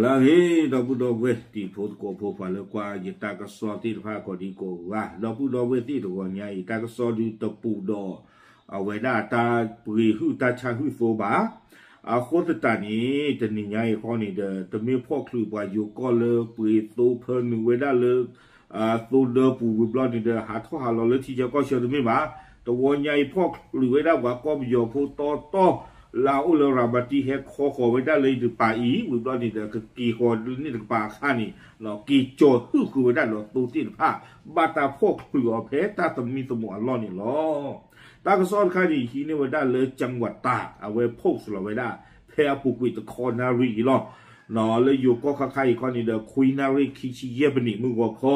လၢအဂ့ၤ ဒီပုၢ်ဒီဝဲၢ်တံၤဖိသကိးဖိ ပှၤလၢကွၢ်ယတၢ်ကစီၣ်သ့ၣ်တဖၣ်ကိးဒံကိးဂၤ ဒီပုၢ်ဒီဝဲၢ်သ့ၣ်တဂီၤညါအံၤ တၢ်ကစီၣ်ဒုးတပူၤဒီး အဝဲဒၣ်တၢ်ပှ့ၤဟုၣ်တၢ်ဆါဟုၣ်သိဘၣ်. အဃိသတးန့ၣ် တနံၤညါအံၤဃီန့ၣ်ဒီး တမ့ၢ်ဖီၣ်ချုးပှၤယိၤကီၢ်လၢပှ့ၤသိဖၢနုာ်ဝဲဒၣ်လၢ သိဒၢပူၤဝံၤဘျီန့ၣ်ဒီး ဟးထီၣ်ဟးလီၤလၢထံဆၢကီၢ်ဆၢတမ့ၢ်ဘၣ်. တဝီညါအံၤဖီၣ်ချုးဝဲဒၣ်ပှၤကီၢ်ပယီၤဖိတီတီ လၢအအိၣ်လၢရၤမတံဟဲခီဃီၤဝဲဒၣ်လၢယတပၤအံၤ ဝံၤဘျီန့ၣ်ဒီး ကက့ၤဃီၤလၢန့ၣ်တကပၤအခါန့ၣ် က့ၤကၠီၤဟုၣ်ဃုာ်ဝဲဒၣ်ဒီးသိသ့ၣ်တဖၣ် ဘၣ်တၢ်ဖီၣ်ချုးအီၤဖဲတၢ်သမံသမိးအလီၢ်န့ၣ်လီၤ. တၢ်ကစီၣ်တခါန့ၣ် ဟံးန့ၢ်ဝဲဒၣ်လၢ ကၠၣ်ဝးတၢ် အဝဲ post လီၤဝဲဒၣ် ဖဲအပူၤကွံာ်တခီနၣ်ရံၣ်အံၤလီၤ. လၢယိၤကီၢ်ခါခါအံၤခီန့ၣ်ဒီး ခွံနၣ်ရံၣ်ခံဆံယဲၢ်ပနံးမုၢ်ဂီၤခီ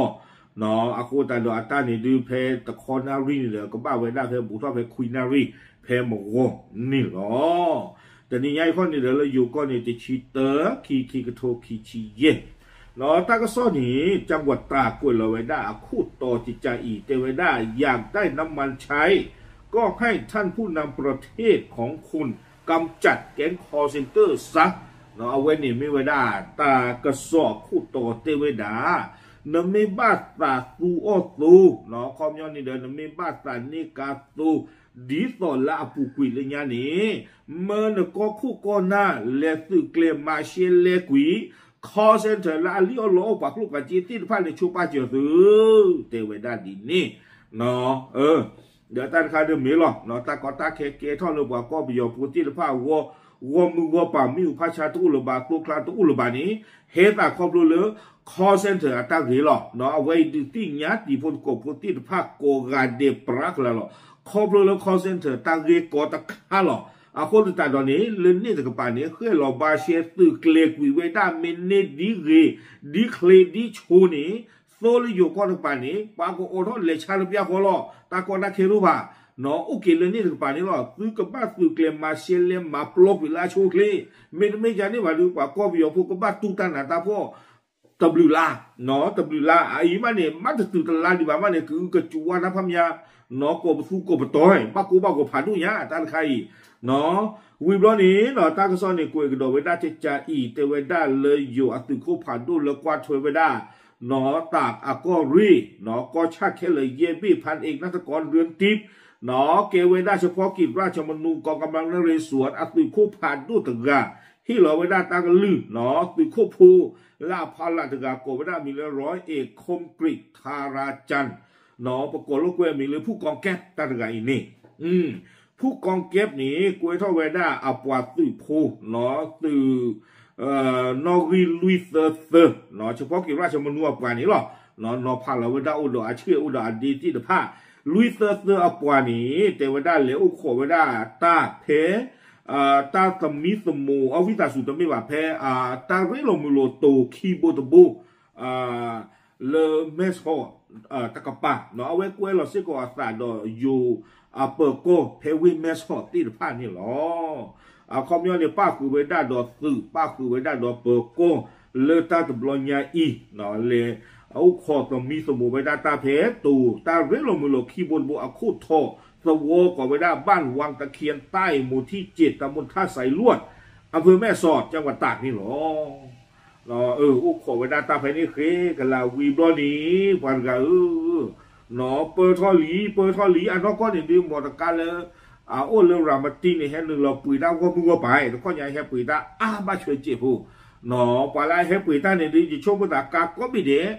အဃိသတးဒီးအတၢ်န့ၣ်ဒုးဖဲတခီနၣ်ရံၣ်န့ၣ်ဒီး ကဘၣ်ဝဲဒၣ်ဖဲဘူးထီၣ်ဖဲခွံနၣ်ရံၣ်ဖဲမုၢ်ဂီၤန့ၣ်လီၤ. တနံၤညါအံၤခီန့ၣ်ဒီးလၢယိၤကီၢ်န့ၣ် တဆံတၢ ခံ ခံကထိခံဆံယဲၢ် ဒီးတၢ်ကစီၣ်န့ၣ် ကၠၣ်ဝးတၢ်ကွဲးလီၤဝဲဒၣ်အခိၣ်တီကကးအံၤ တဲဝဲဒၣ် อยากได้น้ำมันใช้ ก็ให้ท่านผู้นำประเทศของคุณกำจัดแก๊ง call center ซะ အဝဲန့ၣ်မ့ၢ်ဝဲဒၣ် တၢ်ကစီၣ်အခိၣ်တီတဲဝဲဒၣ် နမ့ၢ်ဘၣ်သးသူအီၣ်သိ ခီပညီန့ၣ်ဒီး နမ့ၢ်ဘၣ်သးန့ၢ်ကါသိ ဒ်သိးလၢအပူၤကွံာ်လၢညါန့ၣ် မၢနကီၢ်ခိၣ်ကီၢ်နၢ် လဲၤသုးကျဲၤမၤရှဲလဲကွံာ် call center လၢအလံၣ်အီၣ်လီအီၣ်ပှၤကျိၣ်ပှၤစ့သ့ၣ်တဖၣ်န့ၣ် ဆိပာ်စၢၤသု တဲဝဲဒၣ်ဒ်န့ၣ် ဒီးတၢ်တခါဒုးမ့ၢ်လီၤ တၢ်ကီတၢ်ခဲကဲထီၣ်လၢပှၤကီၢ်ပယီၤဖိသ့ၣ်တဖၣ်အဂီၢ် ဂီၢ်မုၢ်ဂီၢ်ပၤ မ့ၣ်အူဖးဆါတအိၣ်လၢၤဘၣ် သိချါတအိၣ်လၢၤဘၣ်န့ၣ် ဟဲသးခီဖျိလၢ call center အတၢ်ဂ့ၤလီၤ. အဝဲအံၤဒုးသ့ၣ်ညါတံၤဖိသကိးဖိသ့ၣ်တဖၣ်ကိးဂၤဒဲးပြးကလၤလီၤ. ခီဖျိလၢ call center တၢ်ဂ့ၢ်ကီတခါလီၤ. အဃိသတးဒီးန့ၣ် လၢန့ၣ်တကပၤန့ၣ် ဃဲၣ်လီၤဘါရှဲသုးကျဲၤကွံာ်ဝဲဒၣ်မ့ၢ်န့ၢ်ဒ်ဂ့ၤ ဒ်ချ့ဒ်ဆိန့ၣ် သိလၢယိၤကီၢ်တကပၤန့ၣ် ပှၤကအိးထီၣ်လဲၤဆါလၢပျၢၤဃီလီၤ. တၢ်ကီတၢ်ခဲတအိၣ်ဘၣ် အိၣ်က့ၤလၢန့ၣ်တကပၤန့ၣ်လီၤ. သုကဘၣ်သုးကျဲၤမၤရှဲလဲမၤပျီကွံာ်လၢအဆိအချ့ မ့တမ့ၢ်ဒ်န့ၣ်ဘၣ်ဒီး ပှၤကီၢ်ပယီၤဖိကဘၣ်တူၢ်တၢ်နးတၢ်ဖှီၣ် တဘျုးလါ တဘျုးလါ အအံၤမးန့ၣ် မ့ၢ်တတုၤတလါဒံးဘၣ်မးန့ၣ် ကအုကကွါတၢ်ဖးမး ကိးပသူကိးပတီၢ် ဘၣ်ကိၢ်ဘၣ်ဂီၤဖးဒိၣ်ညါ တၢ်တခါအံၤ ဝံၤဘျီန့ၣ် တၢ်ကစီၣ်န့ၣ် ကွဲးကဒီးဝဲဒၣ်ကကးအံၤ တဲဝဲဒၣ်လၢယိၤအသုးခိၣ်ဖးဒိၣ်လၢကွၢ်ထွဲဝဲဒၣ် တၢ်အကီၢ်ရ့ၣ် ကီၢ်ဆၣ်ခဲလၢာ်ယဲၢ်ဘ့ၣ် ဖၣ်အ့ၣ် နၢ်သကီ ဒွဲတံး ကဲဝဲဒၣ် เฉพาะกิจราชมนู กองกำลังนเรศวร အသုးခိၣ်ဖးဒိၣ်တဂၤ ဟ့ၣ်လီၤဝဲဒၣ်တၢ်ကလုၢ် သုးခိၣ်ဖိ လၢအဖီလာ်တဂၤ ကိးဝဲဒၣ်မံၤလၢ ร้อยเอกคมกฤษ ธาราจันทร์ ပကိးလိာ်ကွဲမံၤလၢ ဖူၣ်ကီၢ်ကဲး တၢ်တဂၤအံၤန့ၣ် ဖူၣ်ကီၢ်ကဲးန့ၣ် ကွဲထီၣ်ဝဲဒၣ်အပှၤသုးဖိ သုး နီၣ်ဂံၢ်လွံၢ်သၢသၢ เฉพาะกิจราชมนู အပှၤန့ၣ်လီၤ. နီၤဖးလီၤဝဲဒၣ်အိၣ်ဒီးအဆံၣ်အိၣ်ဒီးအဒ့သ့ၣ်တဖၣ် လွံၢ်သၢသၢအပှၤန့ၣ် တဲဝဲဒၣ်လဲၤအိၣ်ခိးဝဲဒၣ်တၢ်ဖဲ တၢ်သမံသမိး အဝံသးစူၤတမ့ၢ်ဘၣ် ဖဲ တၢ်ရ့လိာ်မုာ်လိာ်တိၤခံဘိတဘိ လၢမဲၢ်ဆီး တကပၤ အဝဲကွဲလီၤစ့ၢ်ကီးအသးဒီးယိၤအပၢၤကီၢ် ဖဲဝ့ၢ်မဲၢ်ဆီးသ့ၣ်တဖၣ်န့ၣ်လီၤ. အခီပညီန့ၣ် ပၣ်ဃုာ်ဝဲဒၣ်ဒီးသုး ပၣ်ဃုာ်ဝဲဒၣ်ဒီးပၢၤကီၢ် လၢတၢ်တဘျီညါအံၤ လဲၤအိၣ်ခိးသမံသမိးဝဲဒၣ်တၢ်ဖဲတိၤ တၢ်ရ့လိာ်မုာ်လိာ်ခံဘိတဘိအခိၣ်ထီၣ် သဝီကိးဝဲဒၣ် บ้านวังตะเคียนใต้ หมู่ที่เจ็ด ตำบลท่าสายลวด อำเภอแม่สอด จังหวัดตาก န့ၣ်လီၤ. အိၣ်ခိးဝဲဒၣ်တၢ်ဖဲန့ၣ်ဃ့ကလးဝံၤဘျီန့ၣ် ပှၤတဂၤဧၢ ပၢထီၣ်လံ ပၢထီၣ်လံ အနီၢ်ကီၢ်န့ၣ်ဒုး မီၢ်တကါလၢ အအိၣ်လၢရၤမတံန့ၣ် ဟဲနုာ်လီၤပှ့ၤတၢ်ဂီၢ်မုၢ်ဂီၢ်ပၤ တခီညါဟဲပှ့ၤတၢ်အါဘၣ်ဆွဲးစဲးဖိ ပှၤလၢအဟဲပှ့ၤတၢ်န့ၣ်ဒုး ယဆိကမိၣ်သးကါကိးဘ့ၣ်ဒဲး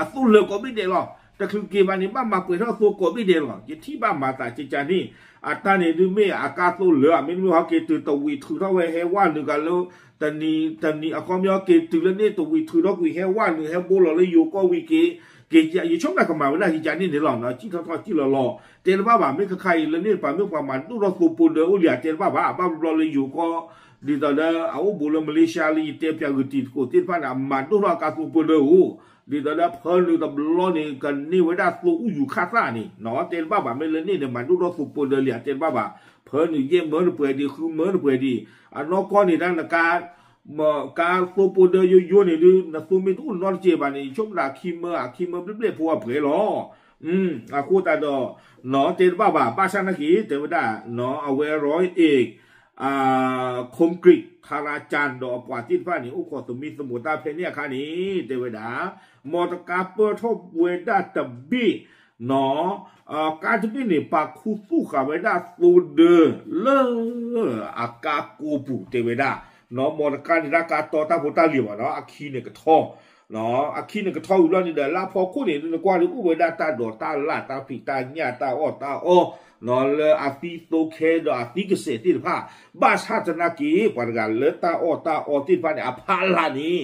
အသိလၢာ်ကိးဘ့ၣ်ဒဲးလီၤ. တချုးက့ၤဘၣ်န့ၣ် ဘၣ်မၤပှဲၤထီၣ်သိကိးဘ့ၣ်ဒဲးလီၤ. ယထံၣ်ဘၣ်မၤသးကကန့ၣ် အတၢ်န့ၣ်ဒုးမ့ၢ်အကါသိလၢာ် မ့တမ့ၢ်ဟီက့ၤတုၤတဝံၤထုးထီၣ်ဝဲဟဲဝဲနုာ်ကလၢ တနံၤတနံၤအခီပညီက့ၤတုၤလၢန့ၣ်တဝံၤထုးထီၣ်ကွံာ်ဟဲဝဲနုာ်ဟဲဘိလီၤလၢယိၤကီၢ်ဝံၤက့ၤ က့ၤ ယဆိကမိၣ်ကမၤဝဲဒၣ်ကကန့ၣ်န့ၣ်လီၤ. စံၣ်ထီၣ်ထီၣ်စံၣ်လီၤလီၤ တဲတဘၣ်ဘၣ် မ့ၢ်ခါခါအံၤလၢန့ၣ်တပၤမ့ၢ်ပှၤမၤဒိၣ်ထီၣ်သိပၢၤဒၢအိၣ်လံဧါ တဲတဘၣ်ဘၣ် ဘၣ်ဘျီလၢယိၤကီၢ် ဒ်သိးဒီးအအိၣ်ဘူးလၢ Malaysia လၢယတဲပၠးဂုာ်တံၤသကိးသ့ၣ်တဖၣ်န့ၣ် အမၤဒိၣ်ထီၣ်အကါသိပၢၤဒၢအိၣ် ဒ်သိးဒီးဖၢနုာ်တဘျီန့ၣ် ကန့ၢ်ဝဲဒၣ်သိအူယူၤခၣ်သၣ်န့ၣ် တဲတဘၣ်ဘၣ် မ့ၢ်လၢန့ၣ်န့ၣ် မၤဒိၣ်ထီၣ်သိပၢၤဒၢလံဧါ တဲတဘၣ်ဘၣ် ဖၢနုာ်ယဲၢ်မၢတပှဲၤဒံး ဃုမၢတပှဲၤဒံး အနီၢ်ကီၢ်န့ၣ်ဒၣ်နကါ ကါသိပၢၤဒၢယိယိန့ၣ်ဒုး နသိမ့ၢ်တအိၣ်နီတစဲးဘၣ်န့ၣ် ယဆိကမိၣ်ဒၣ်ခံမၢ အခံမၢဘျဲၣ်ဘျဲၣ်ဖိအပှဲၤလီၤ. အဃိသတးဒီး တဲတဘၣ်ဘၣ် ဘၣ်ဆၣ်နာ်က့ၤ တဲဝဲဒၣ် အဝဲ ร้อยเอก Concrete ထါရကၠၣ် ဒီးအပှၤသ့ၣ်တဖၣ်န့ၣ် အိၣ်ခိးသမံသမိးတၢ်ဖဲန့ၣ်အခါန့ၣ် တဲဝဲဒၣ် မီတကါပၢၢ်ထီၣ်ဝဲဒၣ်တဘ့ၣ် နီၣ် ကါတဘ့ၣ်န့ၣ် ပာ်ခူသူၣ်ဃာ်ဝဲဒၣ်သိဒၢ လၢအကါကိးပူၤ တဲဝဲဒၣ် နီၣ် မီတကါန့ၣ် တၢ်ကါတီတၢ်ဖိတၢ်လံၤဘၣ်နီၣ် အခံန့ၣ်ကထီ အခံန့ၣ်ကထီဝံၤဘျီန့ၣ်ဒီး လၢအဖီခိၣ်န့ၣ် နကွၢ်ဒ်အိၣ်ဝဲဒၣ်တၢ်ဒိးတၢ်လၣ် တၢ်ဖံးတၢ်ညၣ် တၢ်အီၣ်တၢ်အီ လၢအသံသိခဲဒီးအသံကစဲးသ့ၣ်တဖၣ် ဘၣ်ဆၣ်သနာ်က့ ပှၤတဂၤလၢတၢ်အီၣ်တၢ်အီသ့ၣ်တဖၣ်န့ၣ် အဖီလာ်န့ၣ် နီၣ်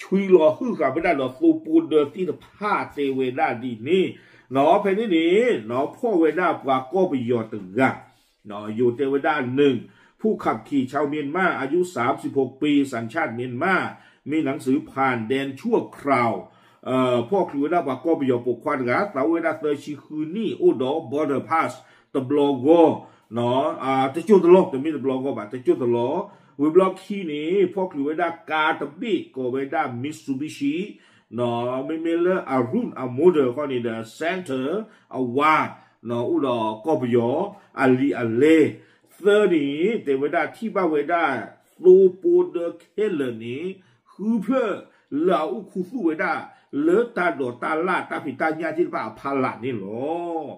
ဆွံလီၤဟုၣ်ဃာ်ဝဲဒၣ်ဒီးသိပိဒၢသ့ၣ်တဖၣ် တဲဝဲဒၣ်ဒ်န့ၣ် နီၣ် ဖဲန့ၣ်န့ၣ် နီၣ် ဖီၣ်ဝဲဒၣ်ပှၤကီၢ်ပယီၤတဂၤ နီၣ် ယိၤတဲဝဲဒၣ် หนึ่ง ผู้ขับขี่ชาวเมียนมา อายุสามสิบหกปี สัญชาติเมียนมา มีหนังสือผ่านแดนชั่วคราว ဖီၣ်ချုးဝဲဒၣ်ပှၤကီၢ်ပယီၤပိာ်ခွါတဂၤ သးအိၣ်ဝဲဒၣ်သၢဆံဃုနံၣ် အိၣ်ဒီး border pass တဘျီဂီၢ် တကၠိၢ်တလီၢ် တမ့ၢ်တဘျီဂီၢ်ဘၣ် တကၠိၢ်တလီၢ် ဝံၤဘျီခံန့ၣ် ဖီၣ်ချုးဝဲဒၣ်ကါတဘ့ၣ် ကိးဝဲဒၣ် Mitsubishi နီၣ် မ့မ့ၢ်လၢ Aruna Motors ဃီန့ၣ်ဒီး Santa အဝါ နီၣ် အိၣ်ဒီးကီၢ်ပယီၤ အလံာ်အလဲၢ် သၢန့ၣ် တဲဝဲဒၣ်ထံၣ်ဘၣ်ဝဲဒၣ် သိပိဒၢခဲလၢာ်န့ၣ် ဃုဖျၢၣ် လၢအအိၣ်ခူသူၣ်ဝဲဒၣ် လၢတၢ်ဒိးတၢ်လၣ် တၢ်ဖံးတၢ်ညၣ်သ့ၣ်တဖၣ်အဖီလာ်န့ၣ်လီၤ.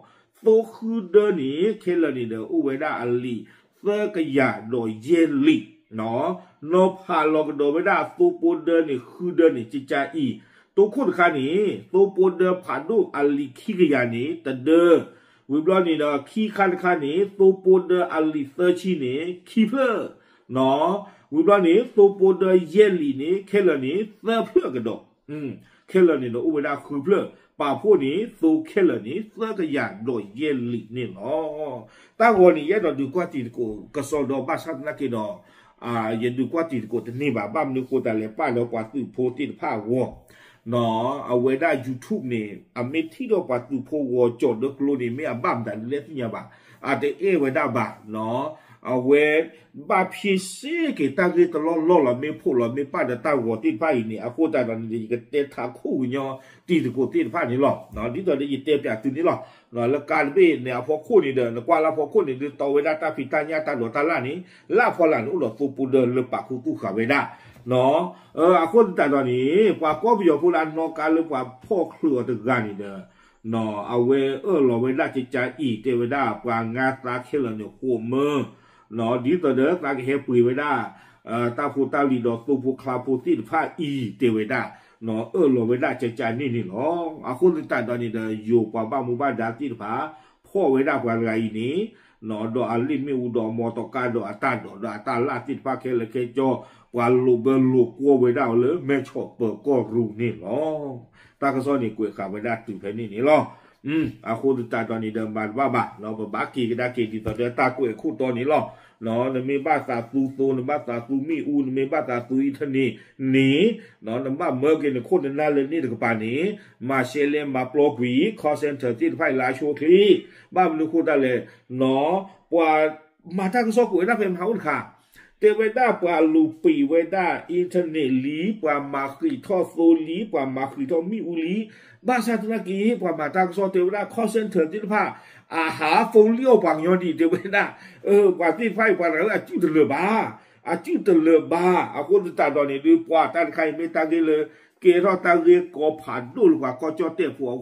သိဃုဒၢန့ၣ် ခဲလၢာ်န့ၣ်ဒီး အိၣ်ဝဲဒၣ်အလံာ် သၢကယၤဒီးယဲၢ်လံာ် နီၣ် ဖးလီၤကဒီးဝဲဒၣ်သိပိဒၢန့ၣ် ဃုဒၢန့ၣ် ကကါအံၤ တိခိၣ်တခါန့ၣ် သိပိဒၢဖးဒိၣ်အလံာ်ခံကယၤန့ၣ် တဒၢ ဝံၤဘျီန့ၣ်ဒီး ခံခါတခါန့ၣ် သိပိဒၢအလံာ်သၢဆံန့ၣ် ခံဖျၢၣ် နီၣ် ဝံၤဘျီန့ၣ် သိပိဒၢယဲၢ်လံာ်န့ၣ် ခဲလၢာ်န့ၣ် သၢဖျၢၣ်ကဒီး ခဲလၢာ်န့ၣ်ဒီး အိၣ်ဝဲဒၣ်ဃုဖျၢၣ် ပာ်ဖှိၣ်န့ၣ် သိခဲလၢာ်န့ၣ် သၢကယၤဒီးယဲၢ်လံာ်န့ၣ်လီၤ. တၢ်ဂီၤန့ၣ် ယအဲၣ်ဒိးဒုးကွၢ်တံၤသကိးကစီဒီဘၣ်ဆၣ်သနာ်က့ဒီး ယဒုးကွၢ်တံၤသကိးတန့ၢ်ဘၣ် ဘၣ်မနုၤဃိသတးလဲၣ် ပာ်လၢပှၤသုးဖိသ့ၣ်တဖၣ်အဂီၢ် နီၣ် အဝဲဒၣ် YouTube န့ၣ် အမ့ၢ်ထံၣ်ထီၣ်ပှၤသုးဖိဂီၤကၠီၤဒၢကျိန့ၣ် မ့ၢ်အဘၣ်မတၤဒ်လဲၣ်သ့ၣ်ညါဘၣ် အတအဲၣ်ဝဲဒၣ်ဘၣ် နီၣ် အဝဲ ဘၣ်ဖ့စ့ၢ်ကီးတၢ်ဂ့ၢ်တလီၢ်လီၢ်လီၤ မ့ၢ်ဖှိၣ်လီၤမ့ၢ်ပၢ်ဒီးတၢ်ဂီၤသ့ၣ်တဖၣ်အံၤန့ၣ် အဃိသတးဒီးန့ၣ်ဒီး ယကတဲထးခိၣ်ကညီတံၤသကိးသ့ၣ်တဖၣ်န့ၣ်လီၤ. ဒ်သိးဒီးယတဲပၠးသုန့ၣ်လီၤ. လၢကါတဘ့ၣ်န့ၣ်အဖီခိၣ်န့ၣ်ဒီး နကွၢ်လၢအဖီခိၣ်န့ၣ် ဒုးတီဝဲဒၣ်တၢ်ဖံးတၢ်ညၣ်တၢ်ဒိးတၢ်လၣ်န့ၣ် လၢအဖီလာ်န့ၣ် အိၣ်ဒီးသိပိဒၢလၢပာ်ခူသူၣ်ဃာ်ဝဲဒၣ် အဃိသတးဒီးန့ၣ် ပှၤကီၢ်ပယီၤဖိလၢအနီၣ်ကါလၢပှၤဖီၣ်ချုးအီၤတဂၤန့ၣ်ဒီး နီၣ် အဝဲအၢၣ်လီၤဝဲဒၣ်ကကါအံၤ တဲဝဲဒၣ် ပှၤငါသးခဲလၢာ်န့ၣ် ဃိးမၢ နီၣ် ဒ်သိးဒီးသးကဟဲပှ့ၤဝဲဒၣ် တၢ်ဖိတၢ်လံၤဒီးသိဖိချါဖိသ့ၣ်တဖၣ်အံၤ တဲဝဲဒၣ် နီၣ် အၢၣ်လီၤဝဲဒၣ်ကကါန့ၣ်န့ၣ်လီၤ. အဃိသတးဒီးန့ၣ်ဒီး ယိၤပှၤဘၣ်မူဘၣ်ဒါသ့ၣ်တဖၣ် ဖီၣ်ဝဲဒၣ်ပှၤတဂၤအံၤန့ၣ် နီၣ် ဒီးအလ့ၣ်မ့ၣ်အူဒီးအမီတကါဒီးအတၢ်ဒိးဒီးအတၢ်လၣ်သ့ၣ်တဖၣ်ခဲလၢာ်ခဲဆ့ ပှၤလိာ်ဘၢလိာ်ကွီၢ်ဝဲဒၣ်အီၤလၢမဲၢ်ဆီးပၢၤကီၢ်ရူၢ်န့ၣ်လီၤ. တၢ်ကစီၣ်န့ၣ်ကွဲးဃာ်ဝဲဒၣ်တုၤဖဲန့ၣ်န့ၣ်လီၤ. အဃိသတးဒီးန့ၣ်ဒီးမၤတဘၣ်ဘၣ် ပဘၣ်က့ၤကဒါက့ၤဒ်သိးဒီးတၢ်ကွဲးခိၣ်တီန့ၣ်လီၤ. နမ့ၢ်ဘၣ်သးသူသိ နဘၣ်သးသူမ့ၣ်အူ နမ့ၢ်ဘၣ်သးသူ internet န့ၣ် နဘၣ်မၢက့ၤနခိၣ်နနၢ်လၢန့ၣ်တကပၤန့ၣ် မၤရှဲလဲမၤပျီကွံာ် call center သ့ၣ်တဖၣ်အံၤလၢအဆိအချ့ ဘၣ်မနုၤဃိသတးလဲၣ် နီၣ် ပှၤမၤတၢ်ကစီၣ်ကွဲးဝဲဒၣ်ဖဲမဟါအိၣ်တခါ တဲဝဲဒၣ်ပှၤလူၤပံာ်ဝဲဒၣ် internet လံ ပှၤမၤဃံးထီၣ်သိလံ ပှၤမၤဃံးထီၣ်မ့ၣ်အူလံ ဘၣ်ဆၣ်သနာ်က့ ပှၤမၤတၢ်ကစီၣ်တဲဝဲဒၣ် call center သ့ၣ်တဖၣ် အဟး phone လံအီၣ်ပှၤကညီဒံး တဲဝဲဒၣ် ပှၤသ့ၣ်တဖၣ်အံၤ ပှၤတဂၤလၢအစုၣ်တလၢာ်ဘၣ် အစုၣ်တလၢာ်ဘၣ် အဃိသတးဒီးန့ၣ်ဒုး ပှၤတၢ်တခါအံၤမ့ၢ်တၢ်ဂ့ၢ်လၢ ကဲထီၣ်တၢ်ဂ့ၢ်ကီဖးဒိၣ်လၢပှၤကီၢ်ကၠီၣ်တဲၣ်ဖိ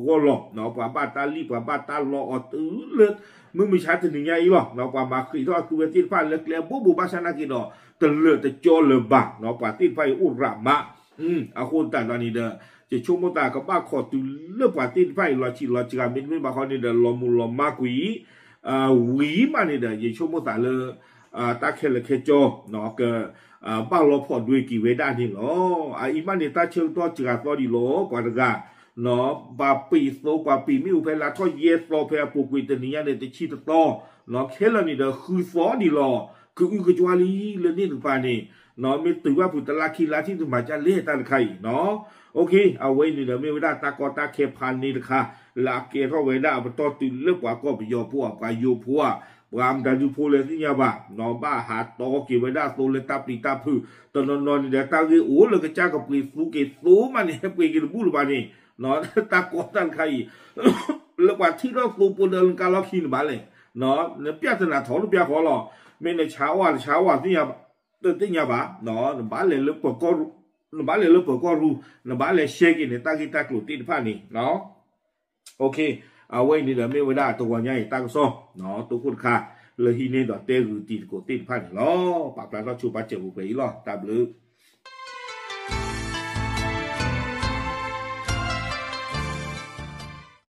အဂီၢ်လီၤ. ပှၤဘၣ်တၢ်လံၣ် ပှၤဘၣ်တၢ်လီအီၤတုၤလၢ မုၢ်မဆါတနံၤညါအံၤလီၤ. ပှၤမၤဃံးထီၣ်သူဝဲသ့ၣ်တဖၣ်လၢကျဲဘိဘိဘၣ်ဆၣ်နာ်က့ဒီး တလၢာ်တကၠီလၢၤဘၣ် ပှၤသ့ၣ်တဖၣ်အံၤအိၣ်ရးမး အဃိသတးဒီးန့ၣ်ဒီး ယဆိကမိၣ်သးကဘၣ်ခိးတုၤလၢပှၤသ့ၣ်တဖၣ်အံၤ လီၤဆံးလီၤစှၤ မ့တမ့ၢ်ဘၣ်ဃီန့ၣ်ဒီး လီၤမူၤလီၤမၢ်ကွံာ် ဝံၤမးန့ၣ်ဒီး ယဆိကမိၣ်သးလၢ တၢ်ခဲလၢာ်ခဲဆ့ က ဘၣ်လီၤဖီၣ်ဒွဲက့ၤဝဲဒၣ်န့ၣ်လီၤ. အအံၤမးန့ၣ် တၢ်ဆၢကတီၢ်စှၤသီဒံးလီၤ ပှၤတဂၤ ပှၤပံာ်သိ ပှၤပံာ်မ့ၣ်အူဖဲလါထီၣ်ယဲၢ်သီဖဲအပူၤကွံာ်တနံၤညါန့ၣ် တဆံတသီ ခဲလၢာ်န့ၣ်ဒီးဃုသီဒံးလီၤ ကအုကကွါလံလၢန့ၣ်တကပၤန့ၣ် မ့ၢ်တုၤဘၣ်ဖုးတလါခံလါထံၣ်တမၤကလဲၣ်တၢ်တခါအံၤ အဝဲအံၤန့ၣ်ဒီးမ့ၢ်ဝဲဒၣ်တၢ်ကီတၢ်ခဲဖးန့ၣ်တခါ လၢအကဲထီၣ်ဝဲဒၣ်အပတီၢ်တုၤလၢပှၤကီၢ်ပယီၤဖိဧါ ပှၤယိၤဖိဧါ ပှၤမတၤဒုဖိလဲၣ်သ့ၣ်ညါဘၣ် ဘၣ်ဟးတီက့ၤဝဲဒၣ်သိလၢတၢ်ပျံၤတၢ်ဖုး တနီၤနီၤန့ၣ်ဒီး တၢ်ဂ့ၢ်အိၣ်လၢကစၢ်ကပှ့ၤသူက့ၤသိမးန့ၣ် ဟဲပှ့ၤက့ၤတဘူၣ်လၢၤဘၣ်န့ၣ် တၢ်ကီတၢ်တခါအံၤ လၢပှၤထံၣ်ထီၣ်သိဖိဒီးလၢကါလီၢ်ခံန့ၣ်ဘၣ်လဲၣ် နပြဿနာထီၣ်လၢပျၢၤဃီလီၤ. မ့ၢ်နဆါဝဲတဆါဝဲသ့ၣ်ညါဘၣ်, တသ့ၣ်ညါဘၣ်, နဘၣ်လဲၤလၢပၢၤကီၢ်ရူၢ်, နဘၣ်လဲၤလၢပၢၤကီၢ်ရူၢ်, နဘၣ်လဲၤရှဲက့ၤနတၢ်ဂ့ၢ်တၢ်ကျိၤသ့ၣ်တဖၣ်န့ၣ် အဝဲအံၤန့ၣ်ဒီးမ့ၢ်ဝဲဒၣ်တဂီၤညါအံၤတၢ်ကစီၣ် တိခိၣ်တခါ လၢဟံးန့ၢ်ဒီးတဲဂုာ်တံၤသကိးသ့ၣ်တဖၣ်န့ၣ်လီၤ. ပာ်ဖျါထီၣ်ဆိပာ်စၢၤပူၤဖဲအံၤလီၤ. တၢ်ဘျုး